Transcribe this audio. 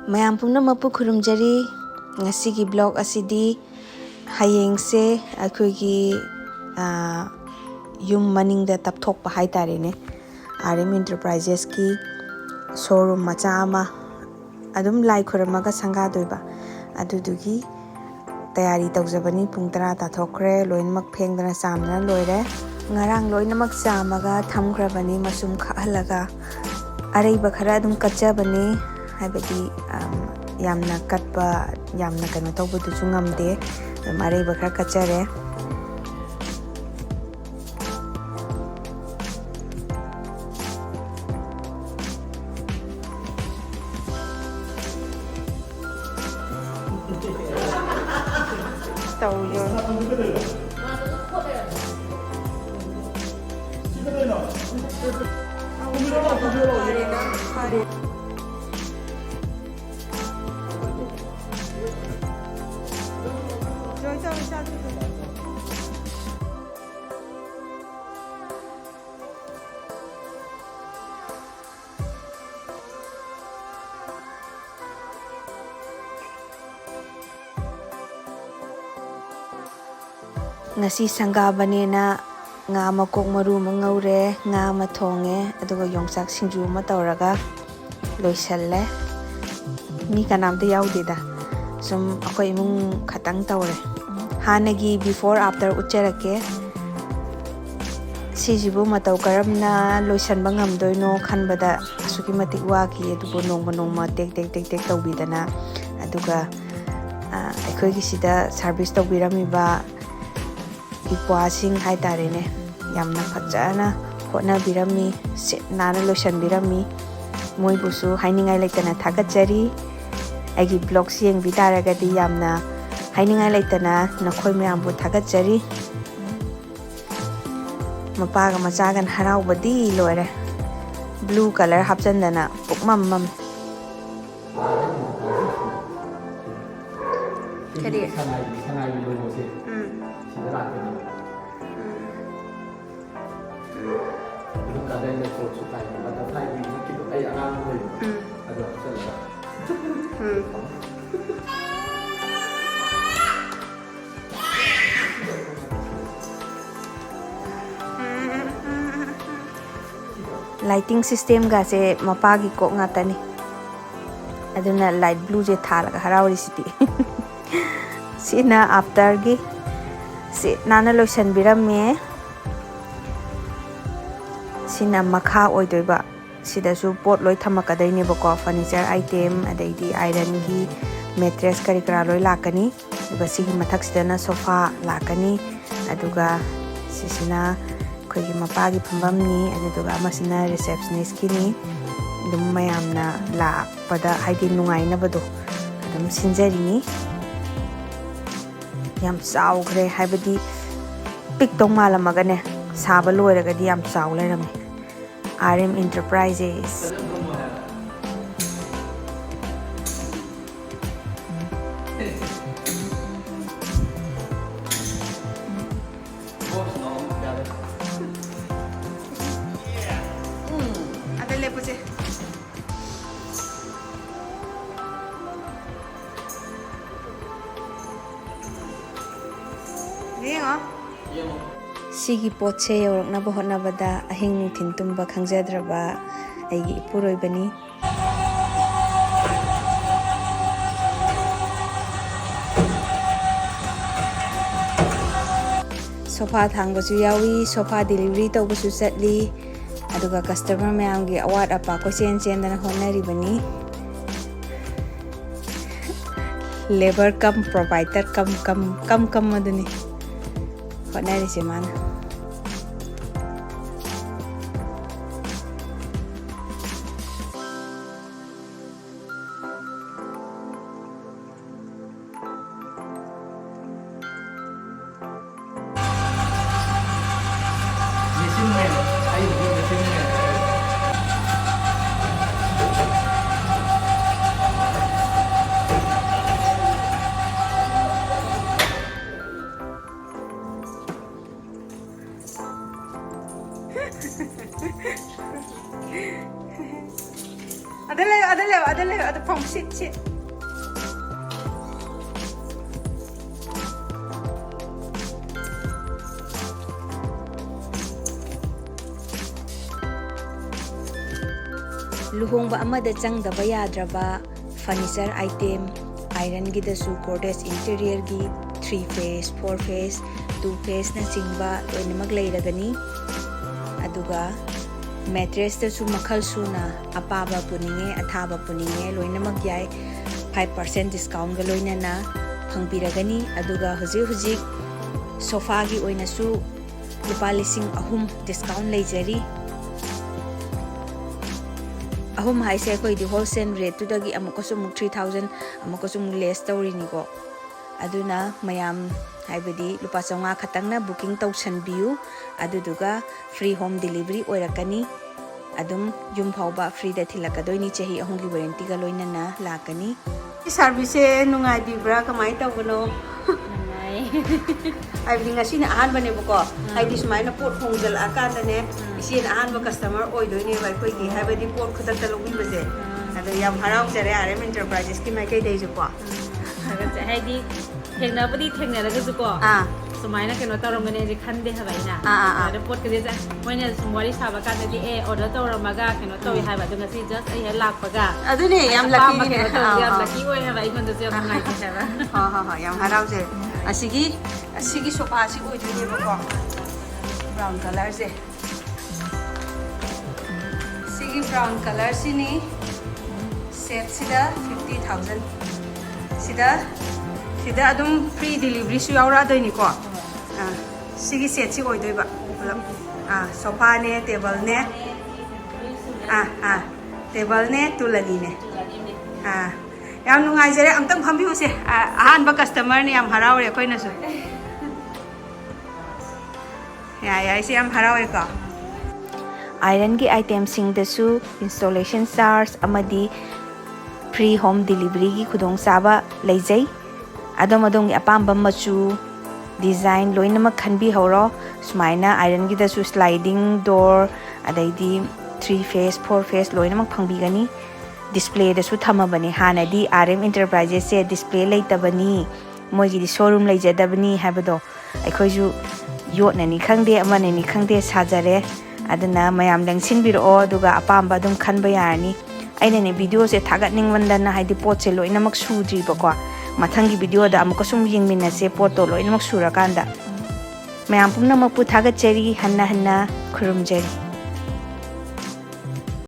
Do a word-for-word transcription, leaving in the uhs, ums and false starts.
ꯃꯌꯥꯝ ꯄꯨꯝꯅꯃꯛꯄꯨ ꯈꯨꯔꯨꯝꯖꯔꯤ꯫ ꯉꯁꯤꯒꯤ ꯕ꯭ꯂꯣꯛ ꯑꯁꯤꯗꯤ ꯍꯌꯦꯡꯁꯦ ꯑꯩꯈꯣꯏꯒꯤ, ꯑ, ꯌꯨꯝ ꯃꯅꯤꯡꯗ ꯇꯞꯊꯣꯛꯄ ꯍꯥꯏꯇꯥꯔꯦꯅꯦ, ꯑꯥꯔ ꯑꯦꯝ ꯏꯟꯇꯔꯄ꯭ꯔꯥꯏꯖꯦꯁꯀꯤ ꯁꯣꯔꯨꯝ ꯃꯆꯥ ꯑꯃ ꯑꯗꯨꯝ ꯂꯥꯏ ꯈꯨꯔꯝꯃꯒ ꯁꯪꯒꯥꯗꯣꯏꯕ, ꯑꯗꯨꯗꯨꯒꯤ ꯇꯌꯥꯔꯤ ꯇꯧꯖꯕꯅꯤ꯫ ꯄꯨꯡ ꯇꯔꯥ ꯇꯥꯊꯣꯛꯈ꯭ꯔꯦ꯫ ꯂꯣꯏꯅꯃꯛ ꯐꯦꯡꯗꯅ ꯆꯥꯝꯗꯅ ꯂꯣꯏꯔꯦ꯫ ꯉꯔꯥꯡ ꯂꯣꯏꯅꯃꯛ ꯆꯥꯝꯃꯒ ꯊꯝꯈ꯭ꯔꯕꯅꯤ ꯃꯆꯨꯝ ꯈꯥꯛꯍꯜꯂꯒ꯫ ꯑꯔꯩꯕ ꯈꯔ ꯑꯗꯨꯝ ꯀꯠꯆꯕꯅꯤ, ꯍꯥꯏꯕꯗꯤ, ꯑꯝ, ꯌꯥꯝꯅ ꯀꯠꯄ, ꯌꯥꯝꯅ ꯀꯩꯅꯣ ꯇꯧꯕꯗꯨꯁꯨ ꯉꯝꯗꯦ꯫ ꯑꯗꯨꯝ ꯑꯔꯩꯕ ꯈꯔ ꯀꯠꯆꯔꯦ꯫ ꯇꯧꯔꯤꯕ꯫ ꯉꯁꯤ ꯁꯪꯒꯥꯕꯅꯦꯅ ꯉꯥ ꯃꯀꯣꯛ ꯃꯔꯨ ꯑꯃ ꯉꯧꯔꯦ, ꯉꯥ ꯑꯃ ꯊꯣꯡꯉꯦ, ꯑꯗꯨꯒ ꯌꯣꯡꯆꯥꯛ ꯁꯤꯡꯖꯨ ꯑꯃ ꯇꯧꯔꯒ ꯂꯣꯏꯁꯜꯂꯦ꯫ ꯃꯤ ꯀꯅꯥꯝꯇ ꯌꯥꯎꯗꯦꯗ, ꯁꯨꯝ ꯑꯩꯈꯣꯏ ꯏꯃꯨꯡ ꯈꯛꯇꯪ ꯇꯧꯔꯦ꯫ ꯍꯥꯟꯅꯒꯤ before after ꯎꯠꯆꯔꯛꯀꯦ꯫ ꯁꯤꯁꯤꯕꯨ ꯃꯇꯧ ꯀꯔꯝꯅ ꯂꯣꯏꯁꯤꯟꯕ ꯉꯝꯗꯣꯏꯅꯣ ꯈꯟꯕꯗ ꯑꯁꯨꯛꯀꯤ ꯃꯇꯤꯛ ꯋꯥꯈꯤ꯫ ꯑꯗꯨꯕꯨ ꯅꯣꯡꯃ ꯅꯣꯡꯃ ꯇꯦꯛ ꯇꯦꯛ ꯇꯦꯛ ꯇꯦꯛ ꯇꯧꯕꯤꯗꯅ, ꯑꯗꯨꯒ, ꯑ, ꯑꯩꯈꯣꯏꯒꯤ ꯁꯤꯗ ꯁꯥꯔꯚꯤꯁ ꯇꯧꯕꯤꯔꯝꯃꯤꯕ ꯏꯄ꯭ꯋꯥꯁꯤꯡ ꯍꯥꯏꯇꯥꯔꯦꯅꯦ, ꯌꯥꯝꯅ ꯐꯖꯅ ꯍꯣꯠꯅꯕꯤꯔꯝꯃꯤ, ꯁꯤꯠ ꯅꯥꯟꯅ ꯂꯣꯏꯁꯤꯟꯕꯤꯔꯝꯃꯤ꯫ ꯃꯣꯏꯕꯨꯁꯨ ꯍꯥꯏꯅꯤꯡꯉꯥꯏ ꯂꯩꯇꯅ ꯊꯥꯒꯠꯆꯔꯤ꯫ ꯑꯩꯒꯤ ꯕ꯭ꯂꯣꯒꯁꯤ ꯌꯦꯡꯕꯤ ꯇꯥꯔꯒꯗꯤ ꯌꯥꯝꯅ ꯍꯥꯏꯅꯤꯡꯉꯥꯏ ꯂꯩꯇꯅ ꯅꯈꯣꯏ ꯃꯌꯥꯝꯕꯨ ꯊꯥꯒꯠꯆꯔꯤ꯫ ꯃꯄꯥꯒ ꯃꯆꯥꯒꯅ ꯍꯔꯥꯎꯕꯗꯤ ꯂꯣꯏꯔꯦ꯫ ꯕ꯭ꯂꯨ ꯀꯂꯔ ꯍꯥꯞꯆꯟꯗꯅ ꯄꯨꯛꯃꯝ ꯃꯝ꯫ ꯀꯔꯤ? ꯁꯉꯥꯏꯒꯤ, ꯁꯉꯥꯏꯒꯤ ꯂꯣꯒꯣꯁꯦ ꯎꯝ꯫ ꯁꯤꯗ ꯂꯥꯛꯄꯅꯦꯕ꯫ ꯎꯝ꯫ ꯎꯝ꯫ ꯑꯗꯨ ꯀꯥꯟꯗ ꯑꯩꯅ ꯀꯣꯠꯁꯨ ꯇꯥꯏ, ꯕꯇꯔꯐ꯭ꯂꯥꯏꯒꯤ ꯃꯤꯠꯀꯤꯗꯣ ꯑꯩ ꯑꯉꯥꯡꯕ ꯂꯩꯕꯗꯣ, ꯎꯝ꯫ ꯑꯗꯨ ꯍꯥꯞꯆꯜꯂꯒ꯫ Lighting system ꯒꯥꯁꯦ ꯃꯄꯥꯒꯤ ꯀꯣꯛ ꯉꯥꯛꯇꯅꯤ꯫ ꯑꯗꯨꯅ light blue ꯁꯦ ꯊꯥꯜꯂꯒ ꯍꯔꯥꯎꯔꯤꯁꯤꯗꯤ꯫ ꯁꯤꯅ after ꯒꯤ꯫ ꯁꯤ ꯅꯥꯟꯅ ꯂꯣꯏꯁꯟꯕꯤꯔꯝꯃꯦ꯫ ꯁꯤꯅ ꯃꯈꯥ ꯑꯣꯏꯗꯣꯏꯕ꯫ ꯁꯤꯗꯁꯨ ꯄꯣꯠ ꯂꯣꯏ ꯊꯝꯃꯛꯀꯗꯣꯏꯅꯦꯕꯀꯣ, furniture item, ꯑꯗꯩꯗꯤ iron ꯒꯤ mattress ꯀꯔꯤ ꯀꯔꯥ ꯂꯣꯏ ꯂꯥꯛꯀꯅꯤ꯫ ꯑꯗꯨꯒ ꯁꯤꯒꯤ ꯃꯊꯛꯁꯤꯗꯅ sofa ꯂꯥꯛꯀꯅꯤ꯫ ꯑꯗꯨꯒ ꯁꯤꯁꯤꯅ ꯑꯩꯈꯣꯏꯒꯤ ꯃꯄꯥꯒꯤ ꯐꯝꯐꯝꯅꯤ꯫ ꯑꯗꯨꯗꯨꯒ ꯑꯃꯁꯤꯅ receptionist ꯀꯤꯅꯤ꯫ ꯑꯗꯨꯝ ꯃꯌꯥꯝꯅ ꯂꯥꯛꯄꯗ ꯍꯥꯏꯗꯤ ꯅꯨꯡꯉꯥꯏꯅꯕꯗꯣ ꯑꯗꯨꯝ ꯁꯤꯟꯖꯔꯤꯅꯤ꯫ ꯌꯥꯝ ꯆꯥꯎꯈ꯭ꯔꯦ, ꯍꯥꯏꯕꯗꯤ ꯄꯤꯛꯇꯧ ꯃꯥꯜꯂꯝꯃꯒꯅꯦ, ꯁꯥꯕ ꯂꯣꯏꯔꯒꯗꯤ ꯌꯥꯝ ꯆꯥꯎ ꯂꯩꯔꯝꯃꯦ꯫ R M Enterprises꯫ ꯎꯝ, ꯑꯗ ꯂꯦꯞꯄꯨꯁꯦ꯫ ꯌꯦꯡꯉꯣ꯫ ꯁꯤꯒꯤ ꯄꯣꯠꯁꯦ ꯌꯧꯔꯛꯅꯕ ꯍꯣꯠꯅꯕꯗ ꯑꯍꯤꯡ ꯅꯨꯡꯊꯤꯜ ꯇꯨꯝꯕ ꯈꯪꯖꯗ꯭ꯔꯕ ꯑꯩꯒꯤ ꯏꯄꯨꯔꯣꯏꯕꯅꯤ꯫ Sofa ꯊꯥꯡꯕꯁꯨ ꯌꯥꯎꯏ, sofa delivery ꯇꯧꯕꯁꯨ ꯆꯠꯂꯤ, ꯑꯗꯨꯒ customer ꯃꯌꯥꯝꯒꯤ ꯑꯋꯥꯠ ꯑꯄꯥ ꯀꯣꯏꯆꯦꯟ ꯆꯦꯟꯗꯅ ꯍꯣꯠꯅꯔꯤꯕꯅꯤ꯫ Labour cum provider cum cum cum cum ꯑꯗꯨꯅꯤ ꯍꯣꯠꯅꯔꯤꯁꯦ ꯃꯥꯅ꯫ ꯑꯗ ꯂꯩꯌꯣ, ꯑꯗ ꯂꯩꯌꯣ, ꯑꯗ ꯂꯩꯌꯣ, ꯑꯗ ꯐꯝ, sit, sit꯫ ꯂꯨꯍꯣꯡꯕ ꯑꯃꯗ ꯆꯪꯗꯕ ꯌꯥꯗ꯭ꯔꯕ furniture item, ironꯒꯤꯗꯁꯨ Godrej Interiorꯒꯤ three phase, four phase, two phaseꯅꯆꯤꯡꯕ ꯂꯣꯏꯅꯃꯛ ꯂꯩꯔꯒꯅꯤ꯫ ꯑꯗꯨꯒ mattresstꯁꯨ ꯃꯈꯜ ꯁꯨꯅ ꯑꯄꯥꯕ ꯄꯨꯅꯤꯡꯉꯦ, ꯑꯊꯥꯕ ꯄꯨꯅꯤꯡꯉꯦ, ꯂꯣꯏꯅꯃꯛ ꯌꯥꯏ꯫ Five percent discountꯒ ꯂꯣꯏꯅꯅ ꯐꯪꯕꯤꯔꯒꯅꯤ꯫ ꯑꯗꯨꯒ ꯍꯧꯖꯤꯛ ꯍꯧꯖꯤꯛ sofaꯒꯤ ꯑꯣꯏꯅꯁꯨ ꯂꯨꯄꯥ ꯂꯤꯁꯤꯡ ꯑꯍꯨꯝ discount ꯂꯩꯖꯔꯤ꯫ ꯑꯍꯨꯝ ꯍꯥꯏꯁꯦ ꯑꯩꯈꯣꯏꯗꯤ wholesale rateꯇꯨꯗꯒꯤ ꯑꯃꯨꯛꯀꯁꯨ ꯑꯃꯨꯛ three thousand ꯑꯃꯨꯛꯀꯁꯨ ꯑꯃꯨꯛ less ꯇꯧꯔꯤꯅꯤꯀꯣ꯫ ꯑꯗꯨꯅ ꯃꯌꯥꯝ, ꯍꯥꯏꯕꯗꯤ ꯂꯨꯄꯥ ꯆꯥꯝꯃꯉꯥ ꯈꯛꯇꯪꯅ booking ꯇꯧꯁꯟꯕꯤꯌꯨ, ꯑꯗꯨꯗꯨꯒ free home delivery ꯑꯣꯏꯔꯛꯀꯅꯤ꯫ ꯑꯗꯨꯝ ꯌꯨꯝ ꯐꯥꯎꯕ freeꯗ ꯊꯤꯜꯂꯛꯀꯗꯣꯏꯅꯤ, ꯆꯍꯤ ꯑꯍꯨꯝꯒꯤ warrantyꯒ ꯂꯣꯏꯅꯅ ꯂꯥꯛꯀꯅꯤ꯫ Serviceꯁꯦ ꯅꯨꯡꯉꯥꯏꯕꯤꯕ꯭ꯔꯥ, ꯀꯃꯥꯏꯅ ꯇꯧꯕꯅꯣ? ꯅꯨꯡꯉꯥꯏ꯫ ꯍꯥꯏꯕꯗꯤ ꯉꯁꯤꯅ ꯑꯍꯥꯟꯕꯅꯦꯕꯀꯣ, ꯎꯝ꯫ ꯍꯥꯏꯗꯤ ꯁꯨꯃꯥꯏꯅ ꯄꯣꯠ ꯍꯣꯡꯖꯜꯂꯛꯑꯀꯥꯟꯗꯅꯦ, ꯎꯝ꯫ ꯏꯆꯦꯅ ꯑꯍꯥꯟꯕ customer ꯑꯣꯏꯗꯣꯏꯅꯦꯕ ꯑꯩꯈꯣꯏꯒꯤ, ꯎꯝ꯫ ꯍꯥꯏꯕꯗꯤ ꯄꯣꯠ ꯈꯨꯗꯛꯇ ꯂꯧꯕꯤꯕꯁꯦ꯫ ꯎꯝ꯫ ꯑꯗꯣ ꯌꯥꯝ ꯍꯔꯥꯎꯖꯔꯦ R M Enterprisesꯀꯤ ꯃꯥꯏꯀꯩꯗꯩꯁꯨꯀꯣ꯫ ꯎꯝ, ꯊꯥꯒꯠꯆꯩ꯫ ꯍꯥꯏꯗꯤ ꯊꯦꯡꯅꯕꯨꯗꯤ ꯊꯦꯡꯅꯔꯒꯁꯨꯀꯣ, ꯑꯥ꯫ ꯁꯨꯃꯥꯏꯅ ꯀꯩꯅꯣ ꯇꯧꯔꯝꯒꯅꯤꯗꯤ ꯈꯟꯗꯦ ꯍꯥꯏꯕ ꯑꯩꯅ꯫ ꯑꯥ, ꯑꯥ, ꯑꯥ꯫ ꯑꯗ ꯄꯣꯠꯀꯁꯦ ꯁ-, ꯃꯣꯏꯅ ꯁꯨꯝ ꯋꯥꯔꯤ ꯁꯥꯕ ꯀꯥꯟꯗꯗꯤ, "ꯑꯦ, order ꯇꯧꯔꯝꯃꯒ ꯀꯩꯅꯣ ꯇꯧꯋꯤ", ꯎꯝ꯫ ꯍꯥꯏꯕ꯫ ꯑꯗꯣ ꯉꯁꯤ just ꯑꯩ ꯍꯦꯛ ꯂꯥꯛꯄꯒ ꯑꯗꯨꯅꯦ, ꯑꯩ ꯌꯥꯝ ꯑꯄꯥꯝꯕ lucky ꯀꯩꯅꯣ ꯅꯤꯅꯦ꯫ ꯇꯧꯕꯗꯣ ꯑꯥ, ꯌꯥꯝ ꯑꯥ꯫ Lucky ꯑꯣꯏ ꯍꯥꯏꯕ, ꯑꯩꯉꯣꯟꯗꯁꯨ ꯌꯥꯝ ꯅꯨꯡꯉꯥꯏꯖꯩ ꯍꯥꯏꯕ꯫ ꯍꯣꯏ, ꯍꯣꯏ, ꯍꯣꯏ, ꯌꯥꯝ ꯍꯔꯥꯎꯖꯩ꯫ ꯑꯁꯤꯒꯤ, ꯑꯁꯤꯒꯤ sofaꯁꯤ ꯑꯣꯏꯗꯣꯏꯅꯦꯕꯀꯣ, brown colourꯁꯦ꯫ ꯁꯤꯒꯤ brown colourꯁꯤꯅꯤ꯫ Setꯁꯤꯗ fifty thousand꯫ ꯁꯤꯗ, ꯁꯤꯗ ꯑꯗꯨꯝ free deliveryꯁꯨ ꯌꯥꯎꯔꯛꯑꯗꯣꯏꯅꯤꯀꯣ꯫ ꯑꯥ, ꯁꯤꯒꯤ setꯁꯤ ꯑꯣꯏꯗꯣꯏꯕ ꯄꯨꯂꯞ꯫ ꯑꯥ, sofaꯅꯦ, tableꯅꯦ꯫ ꯑꯥ, ꯑꯥ, tableꯅꯦ, ꯇꯨꯜ ꯑꯅꯤꯅꯦ꯫ ꯑꯥ, ꯌꯥꯝ ꯅꯨꯡꯉꯥꯏꯖꯔꯦ꯫ ꯑꯝꯇꯪ ꯐꯝꯕꯤꯌꯨꯁꯦ꯫ ꯑꯥ, ꯑꯍꯥꯟꯕ customerꯅꯦ, ꯌꯥꯝ ꯍꯔꯥꯎꯔꯦ ꯑꯩꯈꯣꯏꯅꯁꯨ꯫ ꯌꯥꯏ, ꯌꯥꯏ, ꯏꯆꯦ ꯌꯥꯝ ꯍꯔꯥꯎꯋꯦꯀꯣ꯫ Ironꯒꯤ itemꯁꯤꯡꯗꯁꯨ installation charge ꯑꯃꯗꯤ free home deliveryꯒꯤ ꯈꯨꯗꯣꯡꯆꯥꯕ ꯂꯩꯖꯩ꯫ ꯑꯗꯣꯝ ꯑꯗꯣꯝꯒꯤ ꯑꯄꯥꯝꯕ ꯃꯆꯨ, design ꯂꯣꯏꯅꯃꯛ ꯈꯟꯕꯤꯍꯧꯔꯣ꯫ ꯁꯨꯃꯥꯏꯅ ironꯒꯤꯗꯁꯨ sliding door, ꯑꯗꯩꯗꯤ three phase, four phase ꯂꯣꯏꯅꯃꯛ ꯐꯪꯕꯤꯒꯅꯤ꯫ Displayꯗꯁꯨ ꯊꯝꯃꯕꯅꯤ꯫ ꯍꯥꯟꯅꯗꯤ R M Enterprisesꯁꯦ display ꯂꯩꯇꯕꯅꯤ, ꯃꯣꯏꯒꯤꯗꯤ showroom ꯂꯩꯖꯗꯕꯅꯤ ꯍꯥꯏꯕꯗꯣ ꯑꯩꯈꯣꯏꯁꯨ ꯌꯣꯠꯅꯅꯤ ꯈꯪꯗꯦ, ꯑꯃꯅꯅꯤ ꯈꯪꯗꯦ ꯁꯥꯖꯔꯦ꯫ ꯑꯗꯨꯅ ꯃꯌꯥꯝ ꯂꯦꯡꯁꯤꯟꯕꯤꯔꯛꯑꯣ, ꯑꯗꯨꯒ ꯑꯄꯥꯝꯕ ꯑꯗꯨꯝ ꯈꯟꯕ ꯌꯥꯔꯅꯤ꯫ ꯑꯩꯅꯅꯦ videoꯁꯦ ꯊꯥꯒꯠꯅꯤꯡꯃꯟꯗꯅ, ꯍꯥꯏꯗꯤ ꯄꯣꯠꯁꯦ ꯂꯣꯏꯅꯃꯛ ꯁꯨꯗ꯭ꯔꯤꯕꯀꯣ, ꯃꯊꯪꯒꯤ videoꯗ ꯑꯃꯨꯛꯀ ꯁꯨꯝ ꯌꯦꯡꯃꯤꯟꯅꯁꯦ ꯄꯣꯠꯇꯣ ꯂꯣꯏꯅꯃꯛ ꯁꯨꯔꯀꯥꯟꯗ꯫ ꯃꯌꯥꯝ ꯄꯨꯝꯅꯃꯛꯄꯨ ꯊꯥꯒꯠꯆꯔꯤ, ꯍꯟꯅ ꯍꯟꯅ ꯈꯨꯔꯨꯝꯖꯔꯤ꯫